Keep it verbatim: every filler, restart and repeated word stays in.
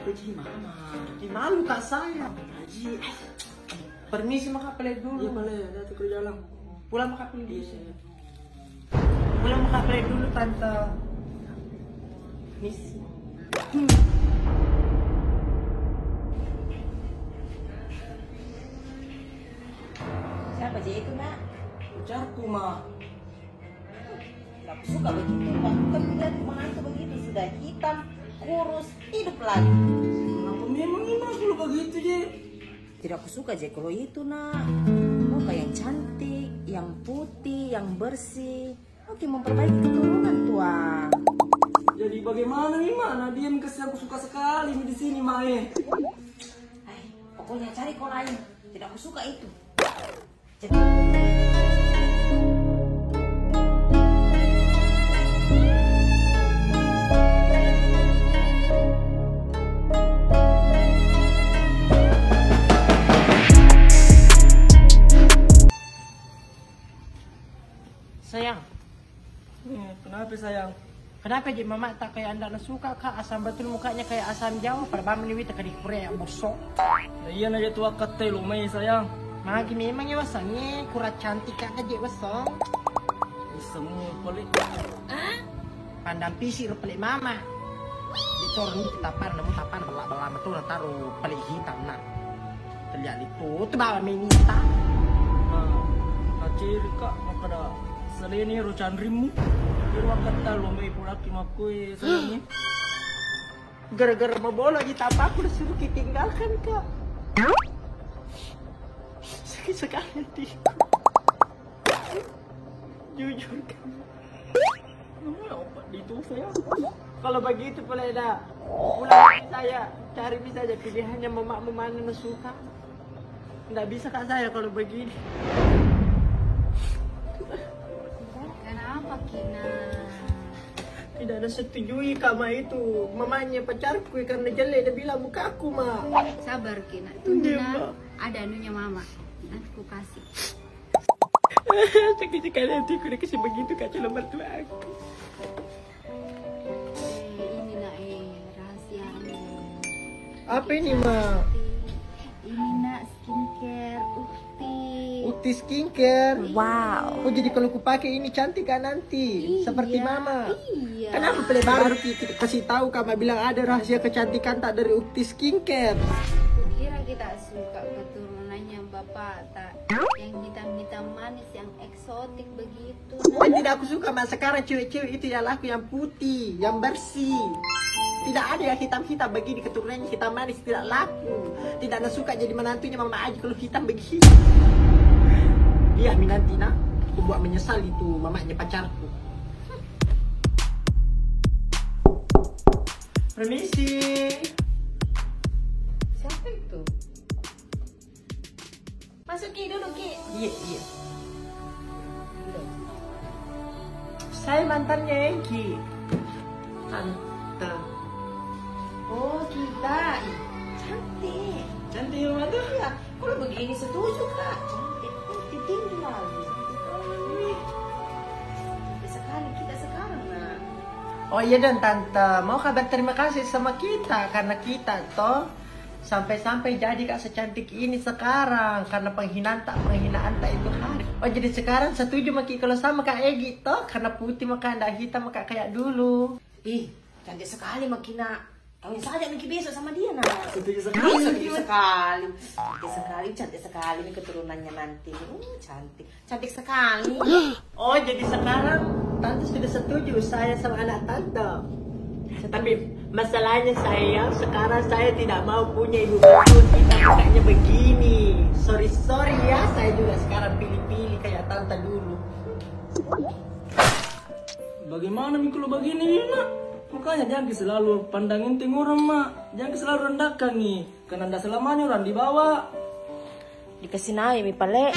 Haji, mama. Ih, malu, Kak, saya. Haji. Permisi, maka pale dulu. Iya, pale, ada tuh kerja lang. Pulang, maka pale dulu. Iya. Pulang, maka pale dulu, Tante. Misi. Siapa je itu, Nak? Pacarku, Ma. Tidak suka begitu, Pak. Kan lihat menantu begitu, sudah hitam, kurus, hidup lagi. Kenapa memang ini kalau begitu je? Tidak kusuka je kalau itu, Nak. Mau kayak yang cantik, yang putih, yang bersih. Oke, memperbaiki keturunan, Tuang. Jadi bagaimana nih, Mak? Nadia kasih aku suka sekali di sini, Mak, eh. Eh, pokoknya cari kau lain. Tidak kusuka itu. Sayang. Eh, kenapa, sayang? Kenapa je mama tak kayak anda nasuka, Kak? Asam betul mukanya kayak asam jauh, pada bambu ni wita kadi kure yang bosok. Nah, iya na je tuakkatte lo mai, sayang. Magi memang ya wasangnge kurang cantik, Kak, je wasong. Bisa mu pale. Pandang pisi ro pale mama. Ditor ni tapar, namu tapar bela-bela metu na taru pale hitam na. Terlihat itu, tu bawa minta. Nah, kaciri, Kak, makkada seleni ro canrimmu. Iro akkatta lo mai pulakki makkui seleni. Gara-gara mabola ji tapaku disuruh ki tinggalkan, Kak. Sakit sekali hatiku. Jujur, Kak. Namanya obat itu, sayang. Kalau begitu pula dah. Pulang saya cari bisa aja pilihannya mama mana suka. Nggak bisa, Kak, saya kalau begini. Kenapa, Kina? Tidak ada setujui, Kak, Ma itu. Mamanya pacarku karena jelek dia bilang mukaku, Ma. Sabar, Kina. Tunggu, iya, Nak. Ma. Ada anunya, Mama. Nanti ku kasih. Sakit sekali hatiku dikasih begitu, Kak, calon mertua aku. Eh, ini, Nak, eh, rahasianya. Apa ini, Ma? Ini, Nak, skincare Ukti. Ukti skincare. Wow. Oh, jadi kalau kupakai ini cantik, Kak, nanti? Iya. Seperti Mama. Iya. Kenapa pele baru ki-, kita kasih tahu, Kak, Ma bilang ada rahasia kecantikan tak dari Ukti skincare? Kukira kita suka keturunannya Bapak tak, yang hitam-hitam manis, yang eksotik begitu. Kan tidak aku suka, Mak. Sekarang cewek-cewek itu yang laku yang putih, yang bersih. Tidak ada yang hitam-hitam begini keturunannya, hitam manis tidak laku. Tidak na suka jadi menantunya Mama Aji kalau hitam begini. Iya, minanti, Nak. Aku buat menyesal itu mamanya pacarku. Permisi. Siapa itu? Masuk ki dulu, Ki. Iya, iya. Saya mantannya Egi. Tante. Oh, kita. Ih, cantik. Cantik, Mama, tuh. Iya, kalau begini setuju, Kak. Cantik, putih, tinggi lagi. Wih. Cantik sekali, kita sekarang, Nak. Oh iya dong, Tante. Mau kabar terima kasih sama kita karena kita toh sampai-sampai jadi, Kak, secantik ini sekarang karena penghinaan tak, penghinaan tak itu hari. Oh, jadi sekarang setuju maki kalau sama Kak Egi toh, karena putih maka ndak hitam maka kayak dulu. Ih, cantik sekali maki, Nak. Kawin saja maki besok sama dia, Nak. Setuju sekali. Ih, setuju sekali. Cantik sekali, cantik sekali nih keturunannya nanti. Uh, cantik. Cantik sekali. Oh, jadi sekarang Tante sudah setuju saya sama anak Tante. Tapi masalahnya, sayang, sekarang saya tidak mau punya ibu mertua kita mukanya begini. Sorry, sorry ya, saya juga sekarang pilih-pilih kayak Tante dulu. Bagaimana mi kalau begini, Nak? Makanya jangan selalu pandang enteng orang, Mak. Jangan selalu rendahkan nih. Karena ndak selamanya orang di bawah. Dikasih naik mi pale.